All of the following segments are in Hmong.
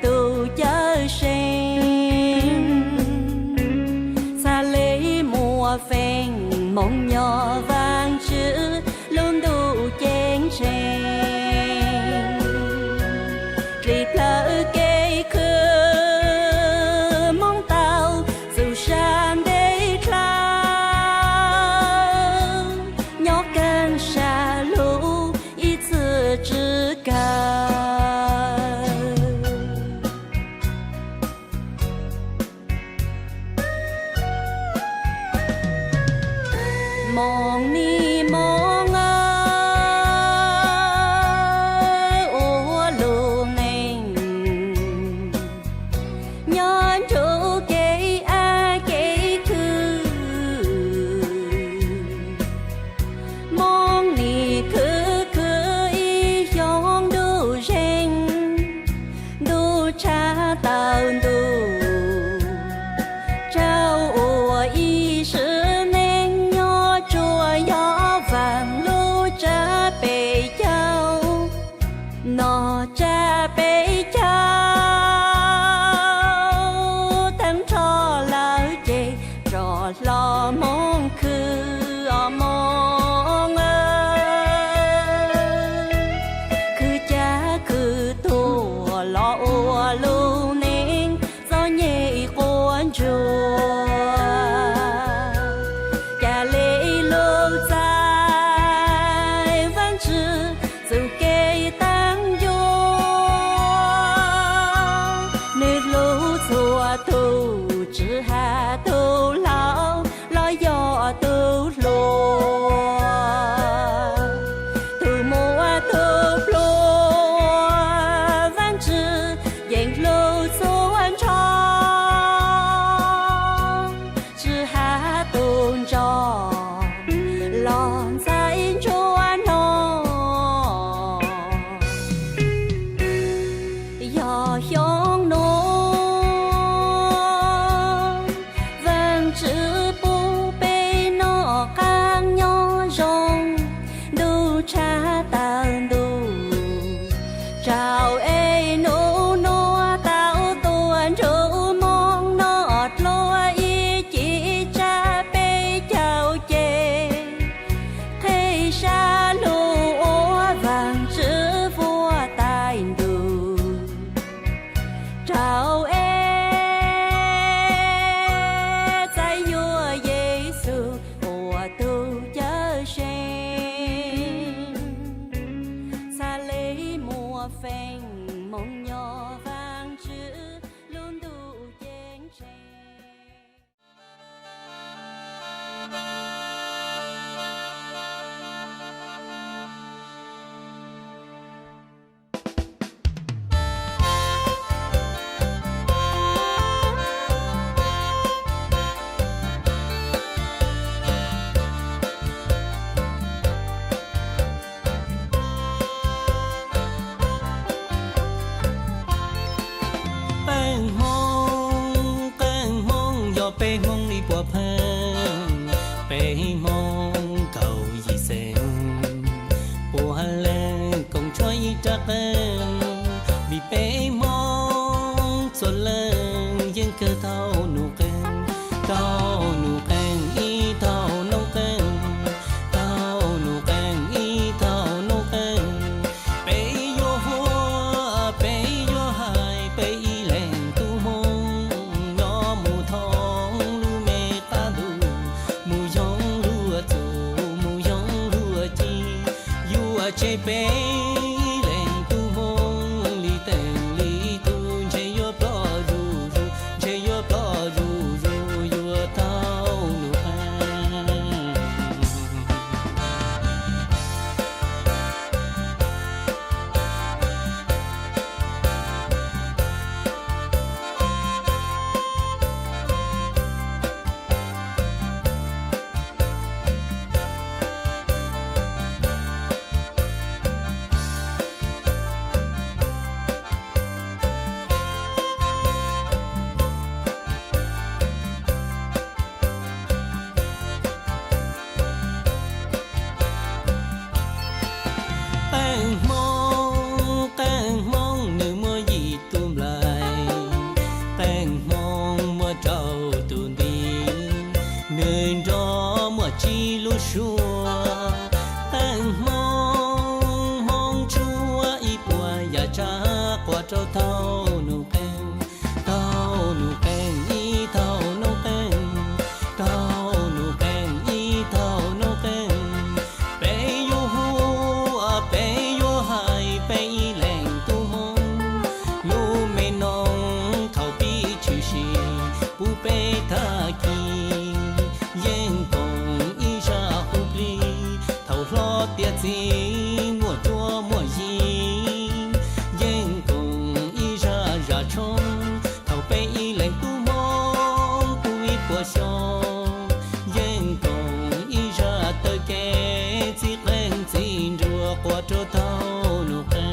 tus Cawmseej, txhad li muaj feem hmoov nyob Vaajtswv lub ntuj ceeb tsheej. Dlim plawv kev khwv Hmoob tau txug sab ntej dlhau, nyob keeb sab lug ib txwm tsi kawg. Moos nis moos ua lug neej, nyob nrug kev av kev khwv. Moos nis khwv khwv ib xyoos ntuj zeeg, ntuj tshab tawm ntuj, rau ua ib sim neej nyob tsuas yog Vaaj lub tsab peb caug. Noj tsab peb caug tag nrho lawm ces rov hlo Hmoob khwv os Moos, khwv cag khwv tuag los ua lug neej txom nyem quaj ntsuag. Ca le lug txais Vaajtswv txuj kev taag ncua, nwg hlub txhua tug tsi has tug laug los yog tug hluas, tug muaj tug pluag, Vaajtswv yeej hlub txhua nrho, tsi has tug ntso los ntxhais ntsuag noj. Yog xyoo nuav Vaajtswv pub peb noj qaab nyob zoo, ntuj tshab tawm ntuj, rau es nub nuav tau tuaj nrug Hmoob noj dlua ib cim tsab peb caug ces, qheb sab lug ua Vaajtswv vuag tais ntuj, rau es txais yuav Yexus ua tug Cawmseej, txhad le muaj feem hmoov nyob Vaajtswv lub ntuj ceeb tsheej. Qeej Hmoob, qeej Hmoob yog peb Hmoob li puas pheej, peb Hmoob kaum yim xeem, puav leej koom tshuaj ib rab qeej, vim peb Hmoob txhua leej yeej kawg tau num qeej, tau num qeej ib thaum noob qeej, tau num qeej ib thaum noob qeej. Peb yuav huam, peb yuav hais, peb ib leeg tub Hmoob nyob mus thoob lub me qab ntuj, mus yoog luag txuj, mus yoog luag ci, yuav tseg peb ib leeg tub Hmoob li teej li tug, ntshe yuav ploj zuj zus, ntshe yuav ploj zuj zus, yuav tau num qeej. Tshoob thaum peb ib leeg tub hmoob kuj ib puas xyoo, yeej koom ib zaj taw kev txiv qeej txiv nruas quas rau thaum nus qeej.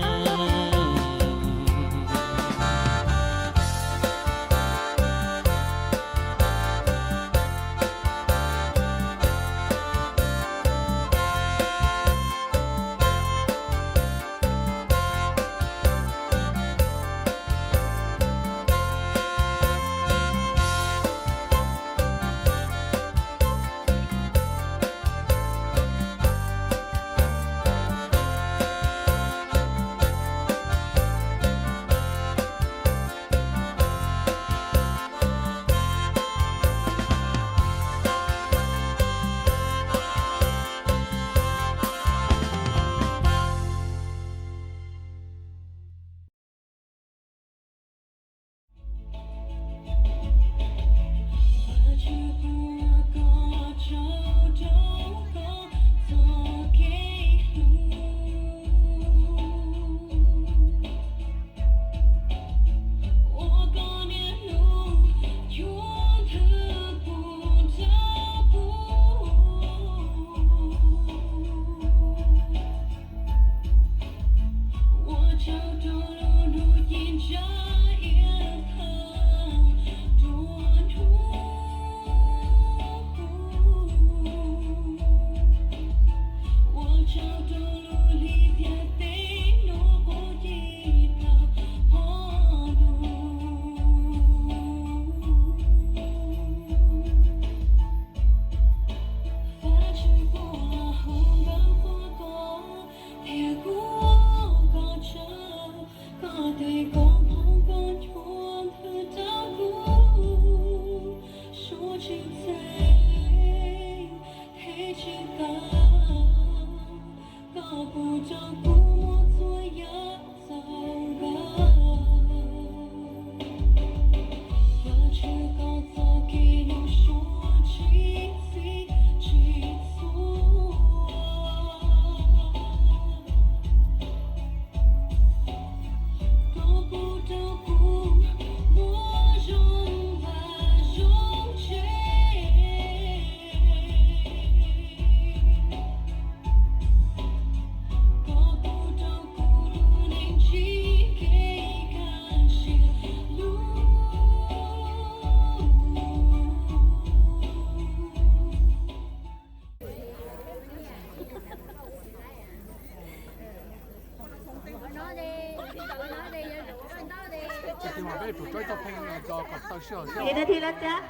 Ib nas this lawm thiab.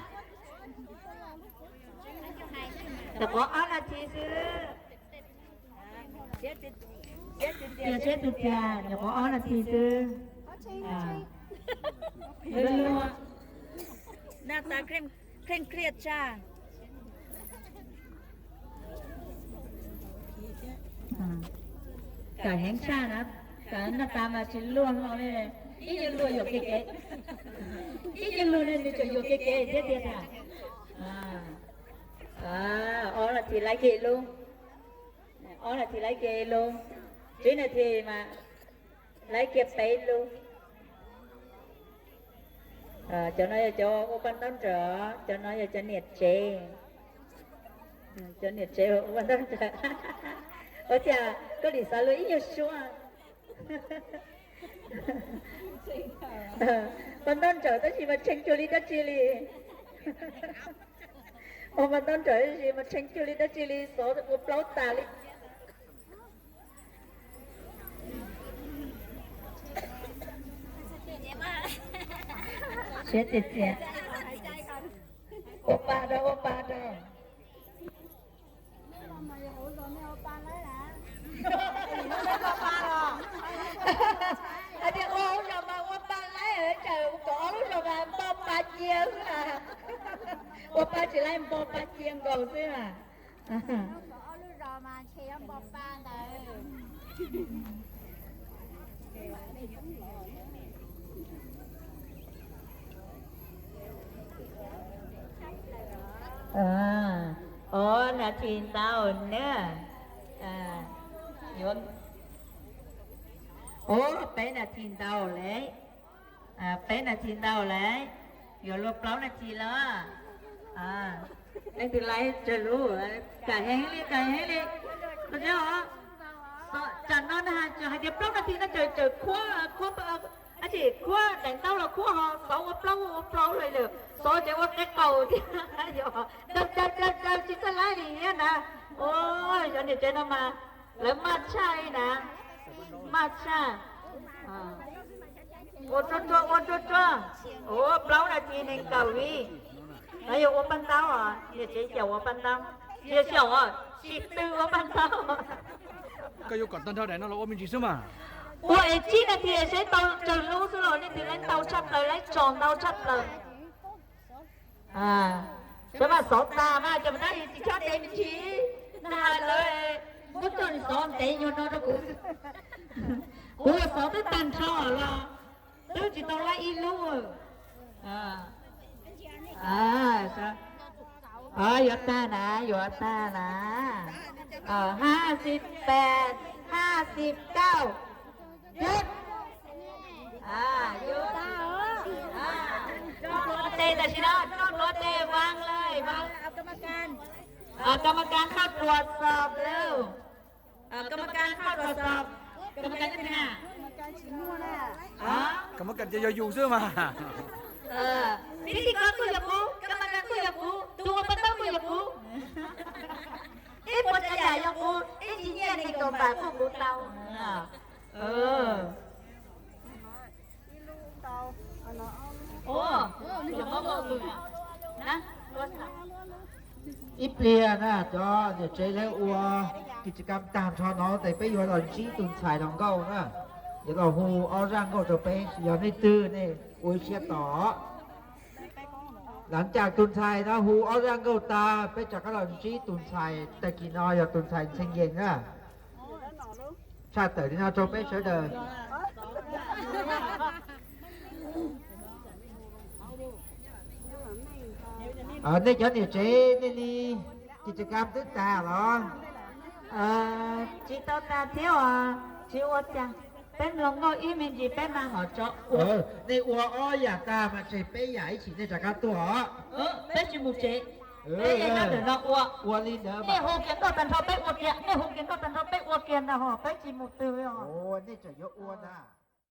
Nyuam qhuav ob nas this xwb. Tias seb tus tias nyuam qhuav ob nas this xwb. Luag luag. Kam heev tshaj na, kam naj tas mas tsis luag hlo li, ib nyuag luag yuam kev kev, ib nyuag luag ne nws tseem yuam kev kev thiab tiag tiag. Ob nas this laib kiag lub, ob nas this laib kiag lub, tsib nas this mas laib kiag peb lub. Cov no yog cov ua paj ntaub nrawm, cov no yog cov niam tsev. Cov niam tsev ua paj ntaub nrawm. Ua cas koj nim xav luag ib nyuag suab? Paj ntaub nrawm tab sis mas tshee cuag li dab tsi li. Ua paj ntaub nrawm tab sis mas tshee cuag li dab tsi li, xov ua plaub tas li. Siab txias txias. Ua pa rau, ua pa rau. Hais tias ua hauv zos mas ua pa laib, tsam kom ob lub zos mas npo pa cia xwb a. Ua pa tsis laib, npo pa cia nkaus xwb a. Ob nas this ntau na. Ua peb nas this ntau lawm. Peb nas this ntau lawm, yuav luag plaub nas this lawm. Leej twg laib tsawg lub, kam heev li, kam heev li. Tsam no na tseem hais tias plaub nas this no tseem, tseem khuab, khuab, ab tsi khuab daim ntaub los khuab ho xov ua plaub ua plaub li lawm, xov ces ua qe qaus thiab. Yog daws daws daws tsis txawj laib li thiab na. Ua cov niam tsev no mas lawv maj tshaj li na, maj tshaj. Ua tsuag tsuag, ua tsuag tsuag. Ua plaub nas this nees nkaum vib. No yog ua paj ntaub os, niam tsev xyaum ua paj ntaub, xyaum xyaum os, tsis tw ua paj ntaub. Koj yuav kom tag nrho daim no los ua me ntsis xwb mas. Ua es tsib nas this es seb tau tsawg lub xwb los leej twg laib ntau tshaj plaws, laib tso ntau tshaj plaws. Sawv mas xov tas mas cov dab tsis chob ntev me ntsis, na lawv muab coj xov ntev nyuag no rau kuv. Kuv xov twb tag nrho los twb tsis tau laib ib lub. Yuav tag na, yuav tag na. Hai mươi bảy, hai mươi chín. Coj dua tes tam sim no, coj dua tes vang lawm, vang. Kam ma kas koj tsuas xob lawm. Kam ma kas koj tsuas xob. Kam ma kas nyob twg na? Kam ma kas ces yog yus xwb mas. Pib tij koj kuj yog kuv, kam ma kas kuj yog kuv, tus ua paj ntaub kuj yog kuv. Ib puas tsav yam yog kuv, ib tsis nyiaj nees nkaum npam kuj kuv tau. Ib pliag na cov niam tsev lawv ua kis tsi kam tag nrho no tes peb yuav los ntsib tus ntxhais hluas nkauj na, yuav los hu ob zaj nkauj rau peb, yog nej twg nej ua ib siab tos. Lav cas tus ntxhais no hu ob zaj nkauj tag peb rov qab los ntsib tus ntxhais tag kis no yog tus ntxhais ntxhee yees na. Tshaj tawm li no rau peb sawv daws. Nej cov niam tsev nej li kis tsi kam twb tag los? Tsis tau tag thiab os, tsis ua cas. Peb mloog nkauj ib me ntsis peb mam ho tso ua. Nej ua ob yam tag mas tseg peb yam ib chim nej rov qab tuaj os. Peb tsis mus tsev, peb nyob ntawm no ua. Ua li ntawd, nej hu kiag nkauj tag nrho peb ua kiag, nej hu kiag nkauj tag nrho peb ua kiag ntag hos, peb tsis mus twg os. Nej tseem yuav ua ntag.